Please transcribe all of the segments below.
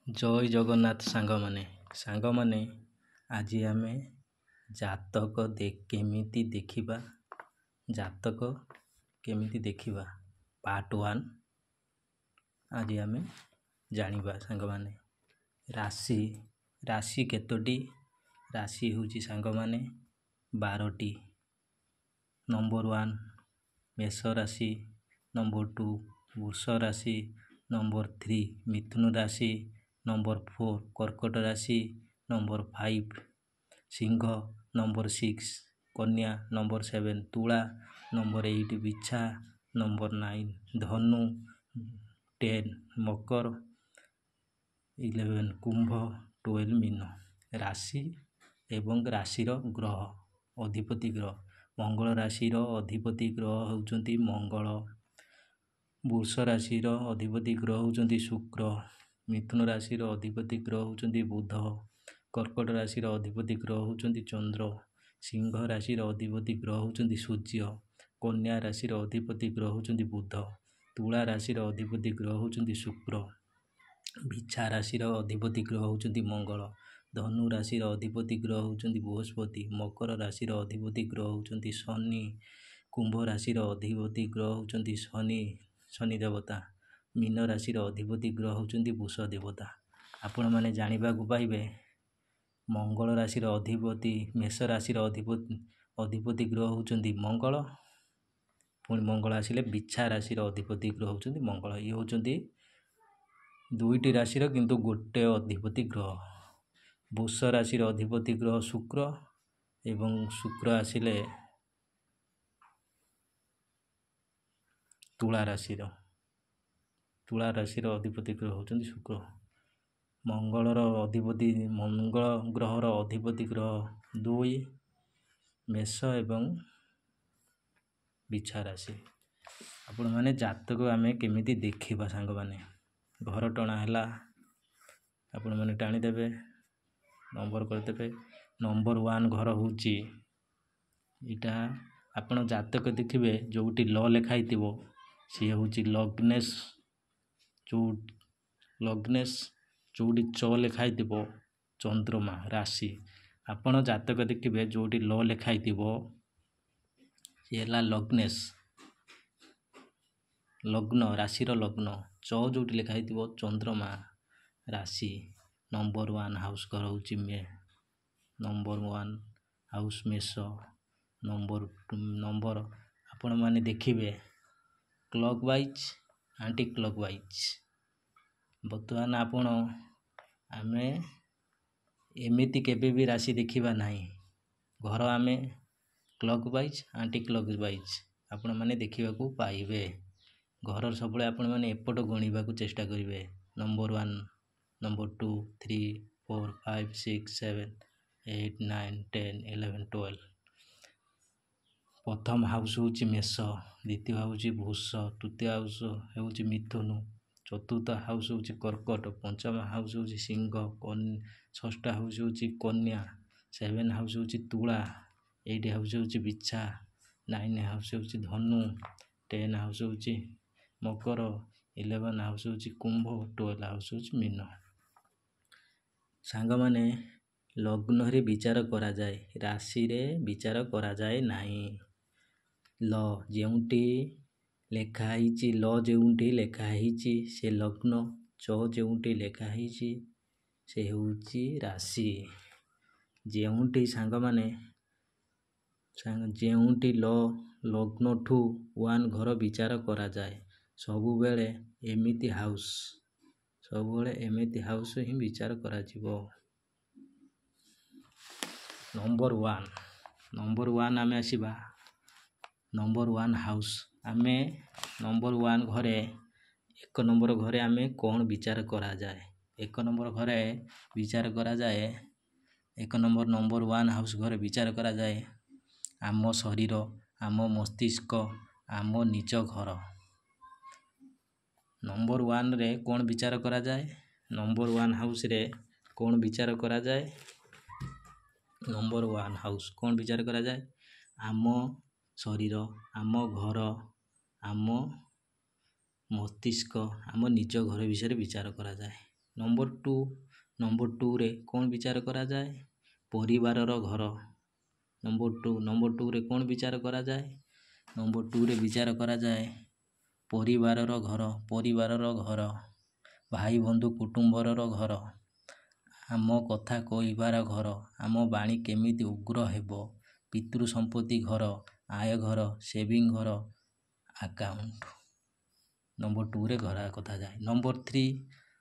ଜୟ ଜଗନ୍ନାଥ ସାଙ୍ଗମାନେ। ସାଙ୍ଗମାନେ, ଆଜି ଆମେ ଜାତକ କେମିତି ଦେଖିବା, ଜାତକ କେମିତି ଦେଖିବା ପାର୍ଟ 1 ଆଜି ଆମେ ଜାଣିବା। ସାଙ୍ଗମାନେ, ରାଶି ରାଶି କେତୋଟି? ରାଶି ହେଉଛି ସାଙ୍ଗମାନେ 12ଟି। ନମ୍ବର 1 ମେଷ ରାଶି, ନମ୍ବର 2 ବୃଷ ରାଶି, ନମ୍ବର 3 ମିଥୁନ ରାଶି, ନମ୍ବର 4 କର୍କଟ ରାଶି, ନମ୍ବର 5 ସିଂହ, ନମ୍ବର 6 କନ୍ୟା, ନମ୍ବର 7 ତୁଳା, ନମ୍ବର 8 ବିଛା, ନମ୍ବର 9 ଧନୁ, 10 ମକର, 11 କୁମ୍ଭ, 12 ମୀନ। ରାଶି ଏବଂ ରାଶିର ଗ୍ରହ ଅଧିପତି ଗ୍ରହ। ମଙ୍ଗଳ ରାଶିର ଅଧିପତି ଗ୍ରହ ହେଉଛନ୍ତି ମଙ୍ଗଳ। ବୃଷ ରାଶିର ଅଧିପତି ଗ୍ରହ ହେଉଛନ୍ତି ଶୁକ୍ର। ମିଥୁନ ରାଶିର ଅଧିପତି ଗ୍ରହ ହେଉଛନ୍ତି ବୁଧ। କର୍କଟ ରାଶିର ଅଧିପତି ଗ୍ରହ ହେଉଛନ୍ତି ଚନ୍ଦ୍ର। ସିଂହ ରାଶିର ଅଧିପତି ଗ୍ରହ ହେଉଛନ୍ତି ସୂର୍ଯ୍ୟ। କନ୍ୟା ରାଶିର ଅଧିପତି ଗ୍ରହ ହେଉଛନ୍ତି ବୁଧ। ତୁଳା ରାଶିର ଅଧିପତି ଗ୍ରହ ହେଉଛନ୍ତି ଶୁକ୍ର। ବିଛା ରାଶିର ଅଧିପତି ଗ୍ରହ ହେଉଛନ୍ତି ମଙ୍ଗଳ। ଧନୁ ରାଶିର ଅଧିପତି ଗ୍ରହ ହେଉଛନ୍ତି ବୃହସ୍ପତି। ମକର ରାଶିର ଅଧିପତି ଗ୍ରହ ହେଉଛନ୍ତି ଶନି। କୁମ୍ଭ ରାଶିର ଅଧିପତି ଗ୍ରହ ହେଉଛନ୍ତି ଶନି, ଶନି ଦେବତା। ମୀନ ରାଶିର ଅଧିପତି ଗ୍ରହ ହେଉଛନ୍ତି ବୃଷ ଦେବତା। ଆପଣମାନେ ଜାଣିବାକୁ ପାଇବେ, ମଙ୍ଗଳ ରାଶିର ଅଧିପତି, ମେଷ ରାଶିର ଅଧିପତି ଗ୍ରହ ହେଉଛନ୍ତି ମଙ୍ଗଳ। ପୁଣି ମଙ୍ଗଳ ଆସିଲେ ବିଛା ରାଶିର ଅଧିପତି ଗ୍ରହ ହେଉଛନ୍ତି ମଙ୍ଗଳ। ଇଏ ହେଉଛନ୍ତି ଦୁଇଟି ରାଶିର କିନ୍ତୁ ଗୋଟେ ଅଧିପତି ଗ୍ରହ। ବୃଷ ରାଶିର ଅଧିପତି ଗ୍ରହ ଶୁକ୍ର, ଏବଂ ଶୁକ୍ର ଆସିଲେ ତୁଳା ରାଶିର, ତୁଳା ରାଶିର ଅଧିପତି ଗ୍ରହ ହେଉଛନ୍ତି ଶୁକ୍ର। ମଙ୍ଗଳର ଅଧିପତି, ମଙ୍ଗଳ ଗ୍ରହର ଅଧିପତି ଗ୍ରହ 2, ମେଷ ଏବଂ ବିଛା ରାଶି। ଆପଣମାନେ ଜାତକ ଆମେ କେମିତି ଦେଖିବା ସାଙ୍ଗମାନେ? ଘର ଟଣା ହେଲା, ଆପଣମାନେ ଟାଣିଦେବେ, ନମ୍ବର କରିଦେବେ। ନମ୍ବର 1 ଘର ହେଉଛି ଏଇଟା। ଆପଣ ଜାତକ ଦେଖିବେ, ଯେଉଁଠି ଲ ଲେଖା ହେଇଥିବ ସିଏ ହେଉଛି ଲଗ୍ନେଶ, ଯେଉଁ ଲଗ୍ନେଶ। ଯେଉଁଠି ଚ ଲେଖା ହେଇଥିବ ଚନ୍ଦ୍ରମା ରାଶି। ଆପଣ ଜାତକ ଦେଖିବେ, ଯେଉଁଠି ଲ ଲେଖା ହେଇଥିବ ସିଏ ହେଲା ଲଗ୍ନେଶ, ଲଗ୍ନ, ରାଶିର ଲଗ୍ନ। ଚ ଯେଉଁଠି ଲେଖା ହେଇଥିବ ଚନ୍ଦ୍ରମା ରାଶି। ନମ୍ବର 1 ହାଉସ୍ ଘର ହେଉଛି ମେ, ନମ୍ବର 1 ହାଉସ୍ ମେଷ। ନମ୍ବର ଆପଣମାନେ ଦେଖିବେ clockwise, anticlockwise. ବର୍ତ୍ତମାନ ଆପଣ ଆମେ ଏମିତି କେବେ ବି ରାଶି ଦେଖିବା ନାହିଁ। ଘର ଆମେ clockwise, anticlockwise ଆପଣମାନେ ଦେଖିବାକୁ ପାଇବେ। ଘରର ସବୁବେଳେ ଆପଣମାନେ ଏପଟ ଗଣିବାକୁ ଚେଷ୍ଟା କରିବେ। Number 1, number 2, 3, 4, 5, 6, 7, 8, 9, 10, 11, 12। ପ୍ରଥମ ହାଉସ୍ ହେଉଛି ମେଷ, ଦ୍ୱିତୀୟ ହେଉଛି ବୃଷ, ତୃତୀୟ ହାଉସ୍ ହେଉଛି ମିଥୁନ, ଚତୁର୍ଥ ହାଉସ୍ ହେଉଛି କର୍କଟ, ପଞ୍ଚମ ହାଉସ୍ ହେଉଛି ସିଂହ, ଷଷ୍ଠ ହାଉସ୍ ହେଉଛି କନ୍ୟା, 7 ହାଉସ୍ ହେଉଛି ତୁଳା, 8 ହାଉସ୍ ହେଉଛି ବିଛା, 9 ହାଉସ୍ ହେଉଛି ଧନୁ, 10 ହାଉସ୍ ହେଉଛି ମକର, 11 ହାଉସ୍ ହେଉଛି କୁମ୍ଭ, 12 ହାଉସ୍ ହେଉଛି ମୀନ। ସାଙ୍ଗମାନେ, ଲଗ୍ନରେ ବିଚାର କରାଯାଏ, ରାଶିରେ ବିଚାର କରାଯାଏ ନାହିଁ। ଲ ଯେଉଁଠି ଲେଖା ହେଇଛି, ଲ ଯେଉଁଠି ଲେଖା ହେଇଛି ସେ ଲଗ୍ନ, ଚ ଯେଉଁଠି ଲେଖା ହେଇଛି ସେ ହେଉଛି ରାଶି। ଯେଉଁଠି ସାଙ୍ଗମାନେ, ଯେଉଁଠି ଲ ଲଗ୍ନଠୁ 1 ଘର ବିଚାର କରାଯାଏ, ସବୁବେଳେ ଏମିତି ହାଉସ୍, ସବୁବେଳେ ଏମିତି ହାଉସ୍ ହିଁ ବିଚାର କରାଯିବ। ନମ୍ବର 1, ନମ୍ବର 1 ଆମେ ଆସିବା। ନମ୍ବର 1 ହାଉସ୍, ଆମେ ନମ୍ବର 1 ଘରେ, 1 ନମ୍ବର ଘରେ ଆମେ କ'ଣ ବିଚାର କରାଯାଏ? 1 ନମ୍ବର ଘରେ ବିଚାର କରାଯାଏ, 1 ନମ୍ବର, ନମ୍ବର 1 ହାଉସ୍ ଘରେ ବିଚାର କରାଯାଏ ଆମ ଶରୀର, ଆମ ମସ୍ତିଷ୍କ, ଆମ ନିଜ ଘର। ନମ୍ବର 1ରେ କ'ଣ ବିଚାର କରାଯାଏ? ନମ୍ବର 1 ହାଉସ୍ରେ କ'ଣ ବିଚାର କରାଯାଏ? ନମ୍ବର 1 ହାଉସ୍ କ'ଣ ବିଚାର କରାଯାଏ? ଆମ ଶରୀର, ଆମ ଘର, ଆମ ମସ୍ତିଷ୍କ, ଆମ ନିଜ ଘର ବିଷୟରେ ବିଚାର କରାଯାଏ। ନମ୍ବର 2, ନମ୍ବର 2ରେ କ'ଣ ବିଚାର କରାଯାଏ? ପରିବାରର ଘର। ନମ୍ବର 2, ନମ୍ବର 2ରେ କ'ଣ ବିଚାର କରାଯାଏ? ନମ୍ବର 2ରେ ବିଚାର କରାଯାଏ ପରିବାରର ଘର, ପରିବାରର ଘର, ଭାଇ ବନ୍ଧୁ କୁଟୁମ୍ବର ଘର, ଆମ କଥା କହିବାର ଘର, ଆମ ବାଣୀ କେମିତି ଉଗ୍ର ହେବ, ପିତୃ ସମ୍ପତ୍ତି ଘର, ଆୟ ଘର, ସେଭିଂ ଘର, ଆକାଉଣ୍ଟ। ନମ୍ବର 2ରେ ଘର କଥା ଯାଏ। ନମ୍ବର 3,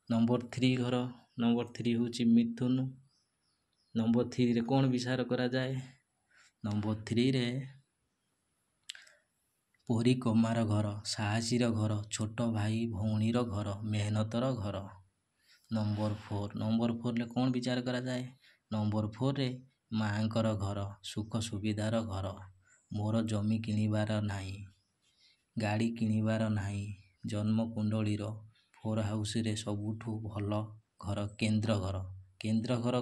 ନମ୍ବର 3 ଘର, ନମ୍ବର 3 ହେଉଛି ମିଥୁନ। ନମ୍ବର 3ରେ କ'ଣ ବିଚାର କରାଯାଏ? ନମ୍ବର 3ରେ ପରିକ୍ରମାର ଘର, ସାହସୀର ଘର, ଛୋଟ ଭାଇ ଭଉଣୀର ଘର, ମେହନତର ଘର। ନମ୍ବର 4, ନମ୍ବର 4ରେ କ'ଣ ବିଚାର କରାଯାଏ? ନମ୍ବର 4ରେ ମାଆଙ୍କର ଘର, ସୁଖ ସୁବିଧାର ଘର, ମୋର ଜମି କିଣିବାର ନାହିଁ, ଗାଡ଼ି କିଣିବାର ନାହିଁ। ଜନ୍ମକୁଣ୍ଡଳୀର 4 ହାଉସ୍ରେ ସବୁଠୁ ଭଲ ଘର କେନ୍ଦ୍ର ଘର। କେନ୍ଦ୍ର ଘର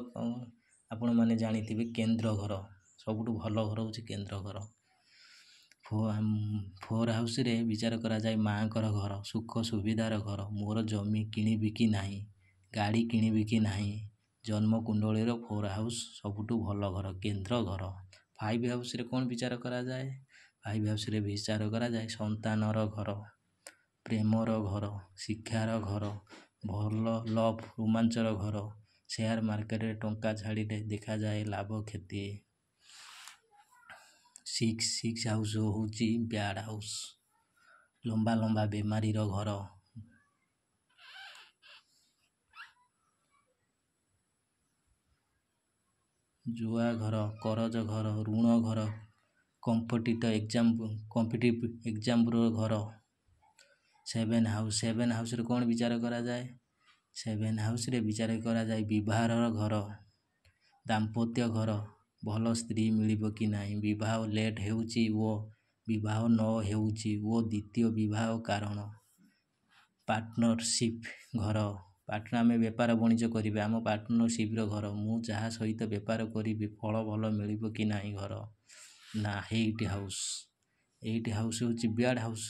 ଆପଣମାନେ ଜାଣିଥିବେ, କେନ୍ଦ୍ର ଘର ସବୁଠୁ ଭଲ ଘର ହେଉଛି କେନ୍ଦ୍ର ଘର। 4 ହାଉସ୍ରେ ବିଚାର କରାଯାଏ ମାଆଙ୍କର ଘର, ସୁଖ ସୁବିଧାର ଘର, ମୋର ଜମି କିଣିବି କି ନାହିଁ, ଗାଡ଼ି କିଣିବି କି ନାହିଁ। ଜନ୍ମକୁଣ୍ଡଳୀର 4 ହାଉସ୍ ସବୁଠୁ ଭଲ ଘର, କେନ୍ଦ୍ର ଘର। 5 ହାଉସ୍ରେ କ'ଣ ବିଚାର କରାଯାଏ? 5 ହାଉସ୍ରେ ବିଚାର କରାଯାଏ ସନ୍ତାନର ଘର, ପ୍ରେମର ଘର, ଶିକ୍ଷାର ଘର, ଭଲ ଲଭ୍ ରୋମାଞ୍ଚର ଘର, ସେୟାର ମାର୍କେଟରେ ଟଙ୍କା ଛାଡ଼ିଲେ ଦେଖାଯାଏ ଲାଭ କ୍ଷତି। 6 ହାଉସ୍ ହେଉଛି ବ୍ୟାଡ଼ ହାଉସ୍, ଲମ୍ବା ଲମ୍ବା ବେମାରୀର ଘର, ଜୁଆ ଘର, କରଜ ଘର, ଋଣ ଘର, କମ୍ପିଟିଟିଭ୍ ଏକ୍ଜାମ୍ର ଘର। 7 ହାଉସ୍, 7 ହାଉସ୍ରେ କ'ଣ ବିଚାର କରାଯାଏ? 7 ହାଉସ୍ରେ ବିଚାର କରାଯାଏ ବିବାହର ଘର, ଦାମ୍ପତ୍ୟ ଘର, ଭଲ ସ୍ତ୍ରୀ ମିଳିବ କି ନାହିଁ, ବିବାହ ଲେଟ୍ ହେଉଛି ଓ ବିବାହ ନ ହେଉଛି ଓ ଦ୍ୱିତୀୟ ବିବାହ କାରଣ, ପାର୍ଟନରସିପ୍ ଘର, ପାର୍ଟନର ଆମେ ବେପାର ବଣିଜ କରିବେ, ଆମ ପାର୍ଟନରସିପ୍ର ଘର, ମୁଁ ଯାହା ସହିତ ବେପାର କରିବି ଫଳ ଭଲ ମିଳିବ କି ନାହିଁ ଘର। ନା 8 ହାଉସ୍, 8 ହାଉସ୍ ହେଉଛି ବ୍ୟାଡ଼ ହାଉସ୍,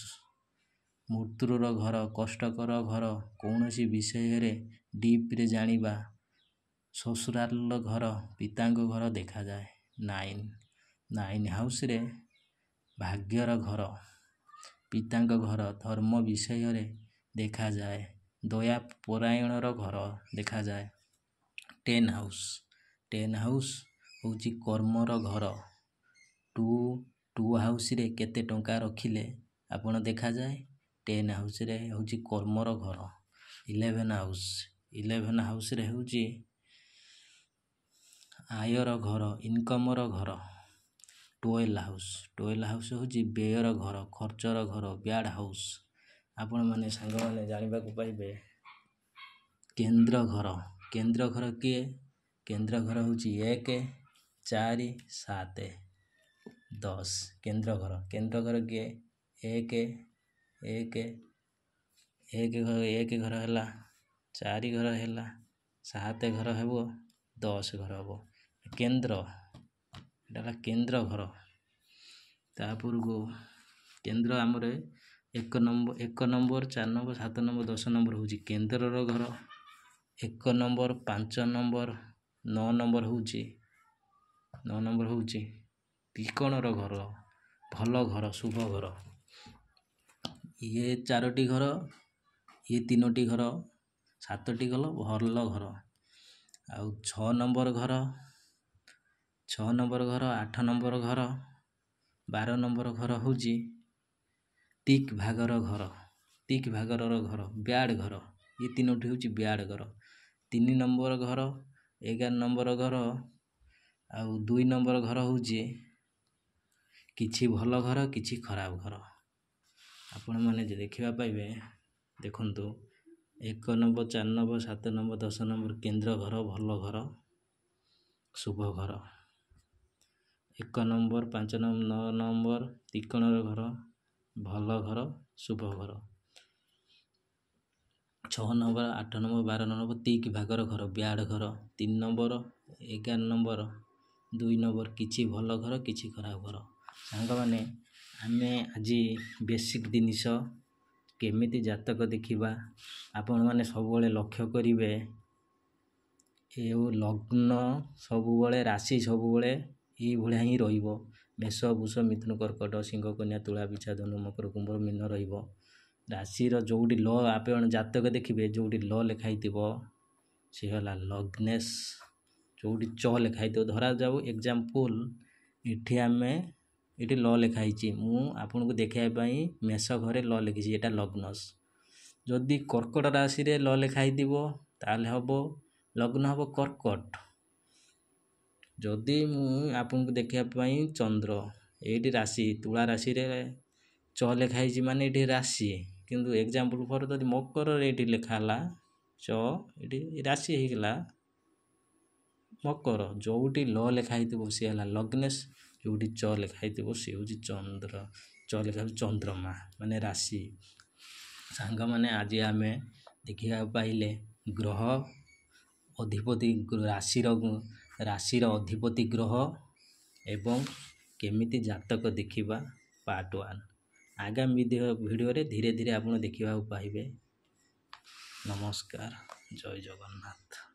ମୃତ୍ୟୁର ଘର, କଷ୍ଟକର ଘର, କୌଣସି ବିଷୟରେ ଡିପ୍ରେ ଜାଣିବା, ଶ୍ୱଶୁରାଲ ଘର, ପିତାଙ୍କ ଘର ଦେଖାଯାଏ। 9, 9 ହାଉସ୍ରେ ଭାଗ୍ୟର ଘର, ପିତାଙ୍କ ଘର, ଧର୍ମ ବିଷୟରେ ଦେଖାଯାଏ, ଦୟା ପରାୟଣର ଘର ଦେଖାଯାଏ। 10 ହାଉସ୍, 10 ହାଉସ୍ ହେଉଛି କର୍ମର ଘର। 2 ହାଉସ୍ରେ କେତେ ଟଙ୍କା ରଖିଲେ ଆପଣ ଦେଖାଯାଏ। 10 ହାଉସ୍ରେ ହେଉଛି କର୍ମର ଘର। 11 ହାଉସ୍, 11 ହାଉସ୍ରେ ହେଉଛି ଆୟର ଘର, ଇନକମ୍ର ଘର। 12 ହାଉସ୍, 12 ହାଉସ୍ ହେଉଛି ବ୍ୟୟର ଘର, ଖର୍ଚ୍ଚର ଘର, ବ୍ୟାଡ଼ ହାଉସ୍। ଆପଣମାନେ ସାଙ୍ଗମାନେ ଜାଣିବାକୁ ପାଇବେ କେନ୍ଦ୍ର ଘର। କେନ୍ଦ୍ର ଘର କିଏ? କେନ୍ଦ୍ର ଘର ହେଉଛି 1, 4, 7, 10। କେନ୍ଦ୍ର ଘର, କେନ୍ଦ୍ର ଘର କିଏ? 1, 1, 1 ଘର, 1 ଘର ହେଲା, 4 ଘର ହେଲା, 7 ଘର ହେବ, 10 ଘର ହେବ। କେନ୍ଦ୍ର, ଏଇଟା ହେଲା କେନ୍ଦ୍ର ଘର। ତାପରକୁ କେନ୍ଦ୍ର ଆମର 1 number, 1 number, 4 number, 7 number, 10 number ହେଉଛି କେନ୍ଦ୍ରର ଘର। 1 ନମ୍ବର, 5 ନମ୍ବର, 9 ନମ୍ବର ହେଉଛି, 9 ନମ୍ବର ହେଉଛି ତ୍ରିକୋଣର ଘର, ଭଲ ଘର, ଶୁଭ ଘର। ଇଏ 4ଟି ଘର, ଇଏ 3ଟି ଘର, 7ଟି ଘର ଭଲ ଘର। ଆଉ 6 ନମ୍ବର ଘର, 6 ନମ୍ବର ଘର, 8 ନମ୍ବର ଘର, 12 ନମ୍ବର ଘର ହେଉଛି ତିକ୍ ଭାଗର ଘର, ତିକ୍ ଭାଗର ଘର, ବ୍ୟାଡ଼ ଘର। ଇଏ 3ଟି ହେଉଛି ବ୍ୟାଡ଼ ଘର। 3 ନମ୍ବର ଘର, 11 ନମ୍ବର ଘର, ଆଉ 2 ନମ୍ବର ଘର ହେଉଛି କିଛି ଭଲ ଘର, କିଛି ଖରାପ ଘର। ଆପଣମାନେ ଯେ ଦେଖିବା ପାଇବେ, ଦେଖନ୍ତୁ 1 ନମ୍ବର, 4 ନମ୍ବର, 7 ନମ୍ବର, 10 ନମ୍ବର କେନ୍ଦ୍ର ଘର, ଭଲ ଘର, ଶୁଭ ଘର। 1 ନମ୍ବର, 5 ନମ୍ବର, 9 ନମ୍ବର ତ୍ରିକୋଣର ଘର, ଭଲ ଘର, ଶୁଭ ଘର। 6 ନମ୍ବର, 8 ନମ୍ବର, 12 ନମ୍ବର ତିକ୍ ଭାଗର ଘର, ବ୍ୟାଡ଼ ଘର। 3 ନମ୍ବର, 11 ନମ୍ବର, 2 ନମ୍ବର କିଛି ଭଲ ଘର, କିଛି ଖରାପ ଘର। ସାଙ୍ଗମାନେ, ଆମେ ଆଜି ବେସିକ୍ ଜିନିଷ କେମିତି ଜାତକ ଦେଖିବା? ଆପଣମାନେ ସବୁବେଳେ ଲକ୍ଷ୍ୟ କରିବେ, ଏ ଲଗ୍ନ ସବୁବେଳେ, ରାଶି ସବୁବେଳେ ଏଇଭଳିଆ ହିଁ ରହିବ। ମେଷ, ବୃଷ, ମିଥୁନ, କର୍କଟ, ସିଂହ, କନ୍ୟା, ତୁଳା, ବିଛା, ଧନୁ, ମକର, କୁମ୍ଭ, ମୀନ ରହିବ। ରାଶିର ଯେଉଁଠି ଲ, ଆପଣ ଜାତକ ଦେଖିବେ, ଯେଉଁଠି ଲ ଲେଖା ହେଇଥିବ ସେ ହେଲା ଲଗ୍ନେଶ। ଯେଉଁଠି ଚ ଲେଖା ହେଇଥିବ, ଧରାଯାଉ ଏକ୍ଜାମ୍ପଲ୍ ଏଠି ଆମେ ଏଠି ଲ ଲେଖା ହେଇଛି, ମୁଁ ଆପଣଙ୍କୁ ଦେଖାଇବା ପାଇଁ ମେଷ ଘରେ ଲ ଲେଖିଛି, ଏଇଟା ଲଗ୍ନସ। ଯଦି କର୍କଟ ରାଶିରେ ଲ ଲେଖା ହେଇଥିବ ତାହେଲେ ହେବ ଲଗ୍ନ ହେବ କର୍କଟ। ଯଦି ମୁଁ ଆପଣଙ୍କୁ ଦେଖିବା ପାଇଁ ଚନ୍ଦ୍ର, ଏଇଠି ରାଶି ତୁଳା ରାଶିରେ ଚ ଲେଖା ହେଇଛି, ମାନେ ଏଇଠି ରାଶି। କିନ୍ତୁ ଏକ୍ଜାମ୍ପଲ୍ ଫର୍ ଯଦି ମକରରେ ଏଇଠି ଲେଖା ହେଲା ଚ, ଏଠି ରାଶି ହେଇଗଲା ମକର। ଯେଉଁଠି ଲ ଲେଖା ହେଇଥିବ ସିଏ ହେଲା ଲଗ୍ନେଶ, ଯେଉଁଠି ଚ ଲେଖା ହେଇଥିବ ସିଏ ହେଉଛି ଚନ୍ଦ୍ର, ଚ ଲେଖା ହେଉଛି ଚନ୍ଦ୍ରମା ମାନେ ରାଶି। ସାଙ୍ଗମାନେ, ଆଜି ଆମେ ଦେଖିବାକୁ ପାଇଲେ ଗ୍ରହ ଅଧିପତି, ରାଶିର ଅଧିପତି ଗ୍ରହ ଏବଂ କେମିତି ଜାତକ ଦେଖିବା ପାର୍ଟ 1। ଆଗାମୀ ଭିଡ଼ିଓରେ ଧୀରେ ଧୀରେ ଆପଣ ଦେଖିବାକୁ ପାଇବେ। ନମସ୍କାର, ଜୟ ଜଗନ୍ନାଥ।